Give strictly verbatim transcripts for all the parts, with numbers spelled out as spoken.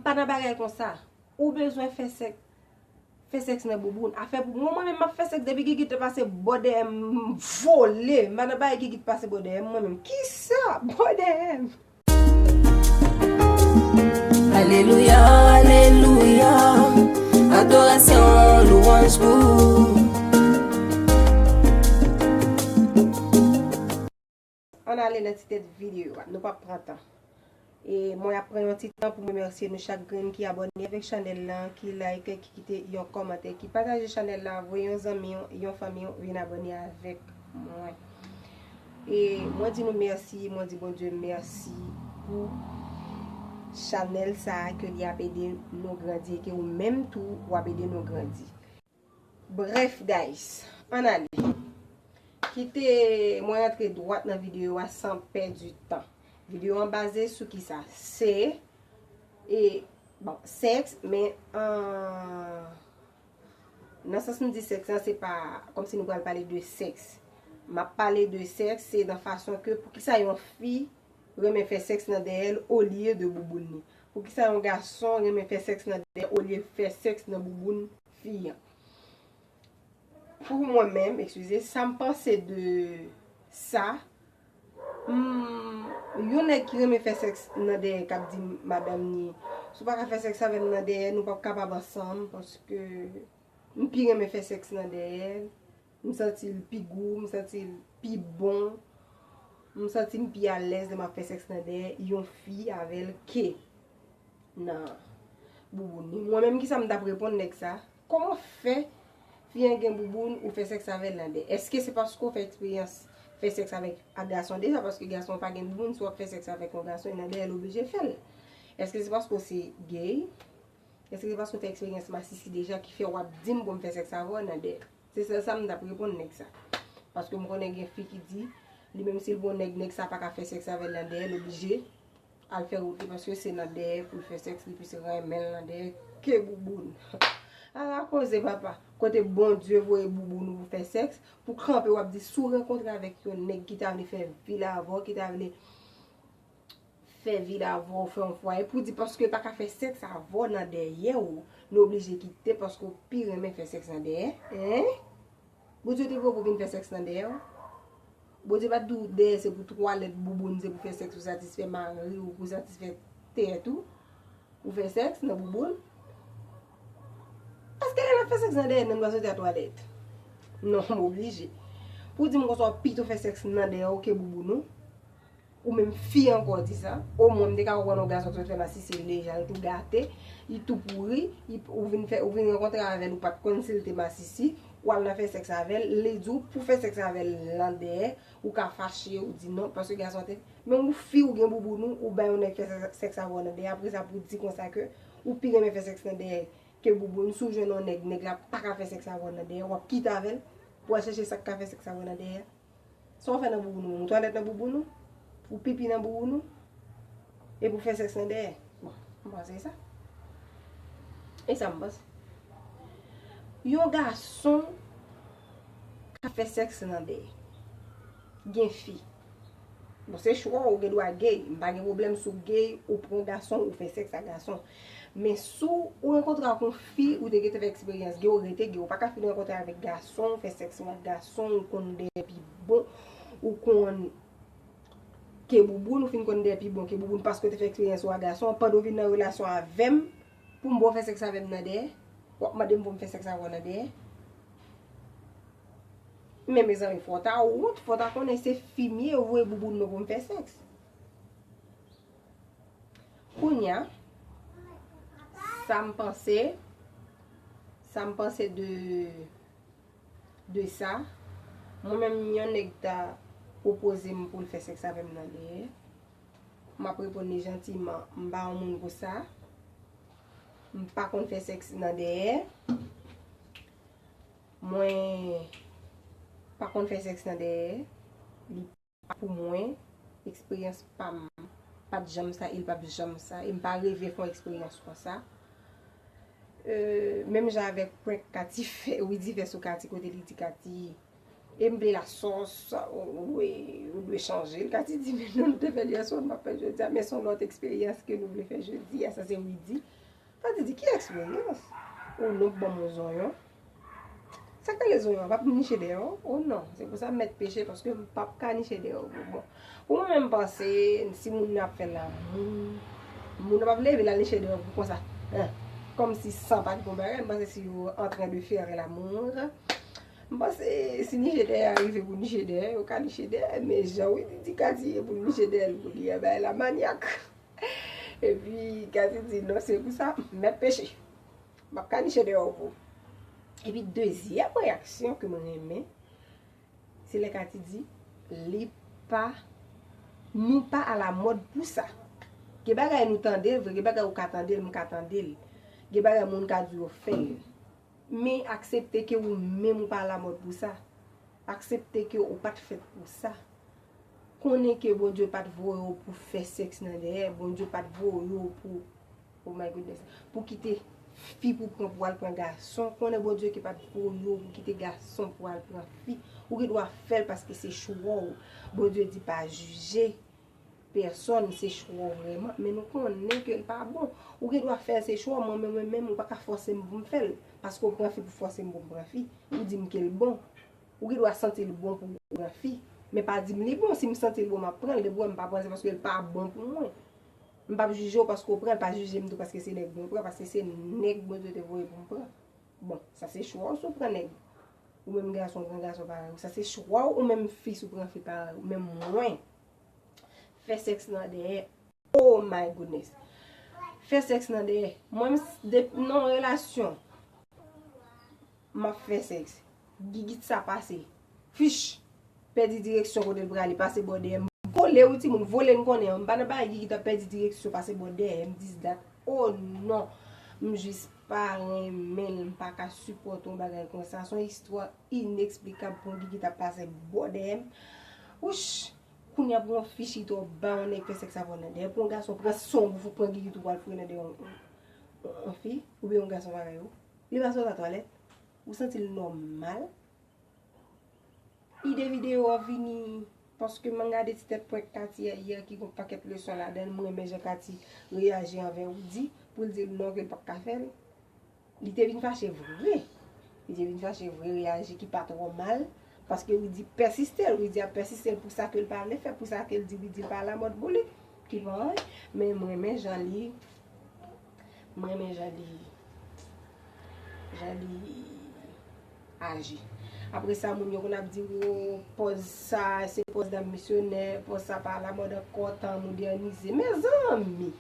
M pa nan bagay konsa. Ou bezwen fè sèks, fè sèks nan bouboun. Afè pou mwen, mwen menm m ap fè sèks depi Gigit te pase bò dèyè m, m vole. M pa nan bagay Gigit pase bò dèyè m, mwen menm. Kisa? Bò dèyè m. Alelouya, alelouya, adorasyon, lwanj pou. Ann ale nan ti tèt videyo a, nou p ap pran tan. E mwen ap pran yon ti tan pou m remèsye nou chak grenn ki abòne avèk chanèl lan, ki like, ki kite yon kòmantè, ki pataje chanèl la, voye yon zanmi w, yon fanmi w vin abòne avèk mwen. E mwen di nou mèsi, mwen di Bondye mèsi pou chanèl sa a ke li ap ede nou grandi e ke ou menm tou w ap ede nou grandi. Bref, guys, ann ale. Kite mwen rantre dwat nan videyo a san pèdi tan. Videyo an baze sou kisa? Se, e, bon, sèks, men an, nan sans m di sèks lan, se pa kòmsi nou pral pale de sèks. M ap pale de sèks, se nan fason ke poukisa yon fi renmen fè sèks nan dèyè l olye de bouboun li. Poukisa yon gason renmen fè sèks nan dèyè olye fè sèks nan bouboun fi an? Pou mwen menm, eskize, sa m panse de sa, hmm, yon nèg ki renmen fè sèks nan dèyè k ap di madanm ni, si w pa ka fè sèks avè m nan dèyè, nou p ap kapab ansanm, paske m pi renmen fè sèks nan dèyè, m santi l pi gou, m santi l pi bon, m santi m pi alèz lè m ap fè sèks nan dèyè yon fi avè l ke nan bouboun li. Mwen menm, kisa m t ap reponn nèg sa? Kòman fè fi an gen bouboun, ou fè sèks avè l nan dèyè? Èske se paske w fè eksperyans fè sèks avèk, ak gason deja? Paske gason pa gen bouboun, si w ap fè sèks avèk yon gason, e nan dèyè l oblije fè l. Èske se paske w se gay? Èske se paske w fè eksperyans masisi deja ki fè w ap di m pou m fè sèks avè w nan dèyè? Se sèl sa m t ap reponn nèg sa. Paske m konnen gen fi ki di, li menm si l bon nèg, nèg sa pa ka fè sèks avè l nan dèyè, l oblije al fè wout li paske se nan dèyè pou l fè sèks, li plis renmen l nan dèyè ke bouboun. Ala koze, papa. Kote Bondye voye bouboun ou pou fè sèks, pou kanpe w ap di si w rankontre avèk yon nèg ki ta vle fè vi l avè w, ki ta vle fè vi l avè w, fè yon fwaye, pou di paske l pa ka fè sèks avè w nan dèyè w, nou oblije kite paske w pi renmen fè sèks nan dèyè, en? Bondye te voye w pou vin fè sèks nan dèyè w? Bondye pa t di w dèyè se pou twalèt, bouboun, se pou fè sèks, pou satisfè mari w, pou satisfè tèt ou, pou fè sèks nan bouboun? Èske lè n ap fè sèks nan dèyè, nanm nou pa soti a twalèt? Non, m oblije. Pou di m konsa w pito fè sèks nan dèyè w ke bouboun ou? Ou menm fi ankò di sa. O mwen m te ka konprann yon gason ki sot fè masisi l deja, l tou gate, li tou pouri, li, ou vin fè, ou vin rankontre avè l, ou pa t konn si l te masisi, ou al nan fè sèks avè l, li di w pou fè sèks avè l nan dèyè, ou ka fache, ou di non, paske gason an te, men ou fi ou gen bouboun ou, ou bay yon nèg fè sèks avè w nan dèyè, apre sa pou w di konsa ke ou pi renmen fè sèks nan dèyè ke bouboun, si w jwenn yon nèg, nèg la pa ka fè sèks avè w nan dèyè, w ap kite avè l, pou w al chèche sa k ka fè sèks avè w nan dèyè. Sa w fè nan bouboun ou menm? Ou twalèt nan bouboun ou? Ou pipi nan bouboun ou? Epi w fè sèks nan dèyè? Bon, m panse e sa. E sa m panse. Yon gason ka fè sèks nan dèyè. Gen fi. Bon, se chwa w, ou gen dwa gay. M pa gen pwoblèm si w gay, ou pran gason, ou fè sèks ak gason. Men si w rankontre ak yon fi, ou te gentan fè eksperyans gay, ou rete gay, ou pa ka fin rankontre avèk gason, ou fè sèks ou ak gason, ou konn dèyè pi bon, ou konn ke bouboun, ou fin konn dèyè pi bon ke bouboun paske w te fè eksperyans ou ak gason, pandan w vin nan relasyon avè m, pou m ba w fè sèks avè m nan dèyè, w ap mande m pou m fè sèks avè w nan dèyè. Men mezanmi, fò w ta wont, fò w ta konnen se fi m ye, ou voye bouboun mwen pou m fè sèks. Kounye a, sa m panse, sa m panse de, de sa, mwen menm yon nèg ta pwopoze m pou l fè sèks avè m nan dèyè. M ap reponn li jantiman, m pa yon moun konsa. M pa konn fè sèks nan dèyè. Mwen pa konn fè sèks nan dèyè. Li pa pou mwen. Eksperyans pa m pa t janm sa, e l p ap janm sa. E m pa reve fè yon eksperyans konsa. Euh, menm jan avèk prank Katy fè, Widy fè sou Katy, kote li di Katy, E m vle la sòs, ou, ou, ou dwe chanje l. Kati di, men non, nou te fè l yè swa, n ap fè l jodi a, men se yon lòt eksperyans ke nou vle fè jodi a, sa se Widy. Kati di, ki eksperyans? Ou non, ban m yon zonyon. Sa k rele zonyon an p ap niche dèyè w? O non, se pou sa m mèt peche, paske m p ap ka niche dèyè w. Bon, pou mwen menm, m panse, si moun nan ap fè lanmou, moun nan p ap leve l al niche dèyè w pou konsa. Hein? Kòmsi san pa t gon bagay, m panse si yo antren de fè lanmou, m panse si niche dèyè a rive pou niche dèyè, yo ka niche dèyè, men jan Widy di Kati ye pou niche dèyè l, pou li bay la manyak. Epi Kati di, non, se pou sa, m mèt peche. M ap ka niche dèyè w pou. Epi dezyèm reyaksyon ke mwen renmen, se lè Kati di, li pa, nou pa alamòd pou sa. Gen bagay nou tande l vre, gen bagay ou ka tande l, m ka tande l. Gen bagay moun ka di yo fè l. Men aksepte ke ou menm ou pa alamòd pou sa. Aksepte ke ou pa t fèt pou sa. Konnen ke Bondye pa t voye w pou fè sèks nan dèyè. Bondye pa t voye w pou, oh my goodness, pou kite fi pou pran, pou al pran gason. Konnen Bondye ki pa t voye w pou kite gason pou al pran fi. Ou gen dwa fè l paske se chwa w. Bondye di pa jije pèsòn, se chwa w vrèman, men nou konnen ke l pa bon. Ou gen dwa fè l, se chwa w, mwen menm, mwen menm, ou pa ka fòse m pou m fè l, paske w pran fi pou fòse m pou m pran fi. Ou di m ke l bon. Ou gen dwa santi l bon pou w pran fi, men pa di m li bon. Si m santi l bon, m ap pran l. Depi w wè m pa pran l, se paske l pa bon pou mwen. M p ap jije w paske w pran l, pa jije m tou paske se nèg mwen pran, paske se nèg Bondye te voye pou m pran. Bon, sa se chwa w si w pran nèg. Ou menm gason, w pran gason parèy ou. Sa se chwa w, ou menm fi, si w pran fi parèy ou. Men mwen, fè sèks nan dèyè. Oh my goodness. Fè sèks nan dèyè. Mwen, m s-, de, nan relasyon, m ap fè sèks. Gigit sa pase. Fich! Pèdi direksyon kote l prale, pase bò dèyè m. Vole wi timoun, vole n konnen an. M pa nan bagay gigit ap pèdi direksyon, pase bò dèyè m, dis dat. Oh non! M jis pa renmen l, m pa ka sipòte yon bagay konsa. Se yon istwa ineksplikab pou yon gigit ap pase bò dèyè m. Wouch! Kounye a pou yon fi chita w ba yon nèg fè sèks avè w nan dèyè, pou yon gason pran son pou pran gigit ou pral foure nan dèyè yon, yon, yon fi, oubyen yon gason parèy ou. Li pa sot nan twalèt, ou santi l nòmal. Ide videyo a vini paske m gade ti tèt prank Kati a yè ki gon pakèt leson ladan l. M renmen jan Kati reyaji anvè Widy pou l di l non ke l p ap ka fè l. Li te vin fache vre. Li te vin fache vre, reyaji ki pa twò mal. Paske Widy pèsiste l, Widy ap pèsiste l pou sa ke l pa vle fè, pou sa ke l di Widy pa alamòd pou li. Ki pa anyen, men m renmen jan li, m renmen jan li, jan li aji. Apre sa, moun yo konn ap di, "Wo, pòz sa, se pòz dam misyonè, pòz sa pa alamòd ankò, tan an modènize." Mezanmi,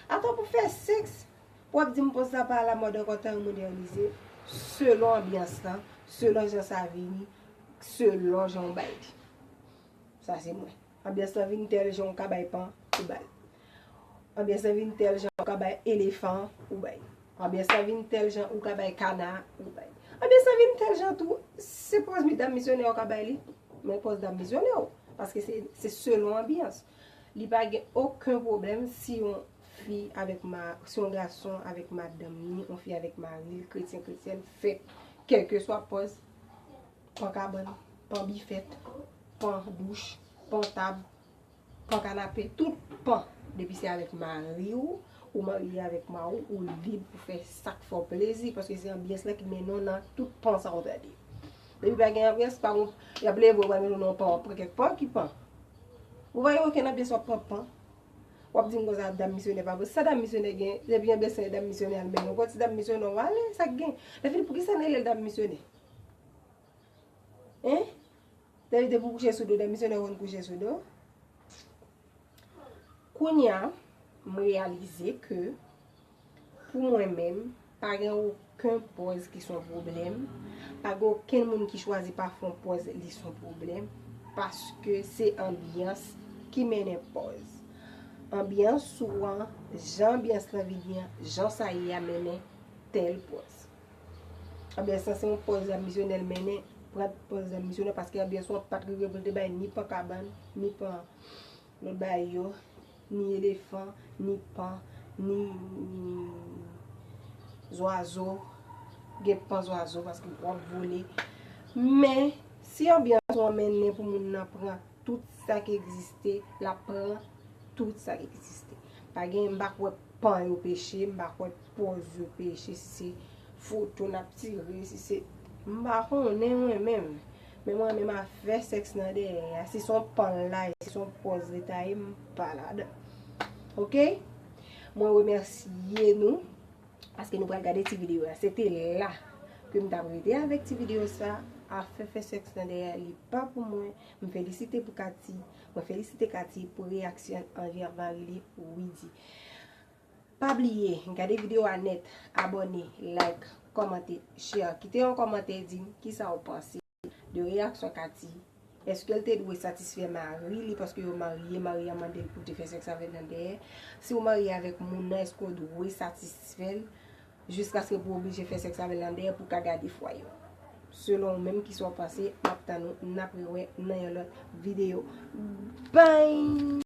atò pou fè sèks, w ap di m pòz sa pa alamòd ankò, tan an modènize. Selon anbyans lan, selon jan sa vini, selon jan w bay li. Sa se mwen. Anbyans lan vin tèl jan, ou ka bay pan, ou bay. Anbyans lan vin tèl jan, ou ka bay elefan, ou bay. Anbyans lan vin tèl jan, ou ka bay kana, ou bay. Anbyans lan vin tèl jan tou, se pòz mi-, dam misyonè ou ka bay li. Men pòz dam misyonè ou. Paske se, se selon anbyans. Li pa gen okenn pwoblèm si yon fi avèk ma-, si yon gason avèk madanm ni, yon fi avèk mari l, kretyen, kretyèn, fè kèlkeswa pòz, pan kabann, pan bifèt, pan douch, pan tab, pan kanape, tout pan. Depi se avèk mari w, ou marye avèk mari w, ou lib pou fè sa k fè w plezi, paske se anbyans lan ki mennen w nan tout pan sa w tande. Depi pa gen anbyans, pa gon, y ap leve w, pral mennen w nan yon pan, w ap pran kèk pan, ki pan? Ou pa gen okenn anbyans, w ap pran pan. W ap di m konsa, dam misyonè pa bon. Sa dam misyonè gen, depi anbyans lan, dam misyonè al mennen w. Pran ti dam misyonè w ale, sa k gen? Lè fini, poukisa n rele l dam misyonè? Hein? Te, te pou kouche sou do, dam misyonè konn kouche sou do. Kounye a, m reyalize ke, pou mwen menm, pa gen okenn pòz ki se yon pwoblèm. Pa gen okenn moun ki chwazi pa fè yon pòz, li se yon pwoblèm. Paske se anbyans ki mennen pòz. Anbyans ou an, jan anbyans lan vini an, jan sa ye a mennen tèl pòz. Anbyans lan se yon pòz dam misyonè l mennen, pran pòz dam misyonè paske anbyans ou an pa t rive pou l te bay ni pan kabann, ni pan lòt bagay yo, ni elefan, ni pan, ni zwazo, gen pan zwazo paske w ap vole. Men, si anbyans Sou anmennen pou moun nan pran tout sa ki egziste, l ap pran tout sa ki egziste. Pa gen, m pa kwè pan yo peche, m pa kwè pòz yo peche, si se foto n ap tire, si se, m pa konnen mwen menm. Men mwen menm ap fè sèks nan dèyè a. Si se yon pan l la ye, si se yon pòz li ta ye, m pa ladan. Oke? Mwen remèsye nou paske nou pral gade ti videyo a. Se te la ke m t ap rete avèk ti videyo sa. Afè fè sèks nan dèyè a, li pa pou mwen. M felisite pou Kati. Mwen felisite Kati pou reyaksyon anvè mari li, Widy. Pa bliye, gade videyo a nèt, abòne, like, kòmante, share. Kite yon kòmantè, di m kisa w panse de reyaksyon Kati. Èske l te dwe satisfè mari li paske yo marye, mari a mande l pou te fè sèks avè l nan dèyè? Si w marye avèk moun nan, èske w dwe satisfè l jiskaske pou oblije fè sèks avè l nan dèyè pou ka gade fwaye w? Selon w menm, kisa w panse? M ap tann ou, n ap rewè nan yon lòt videyo. Bye!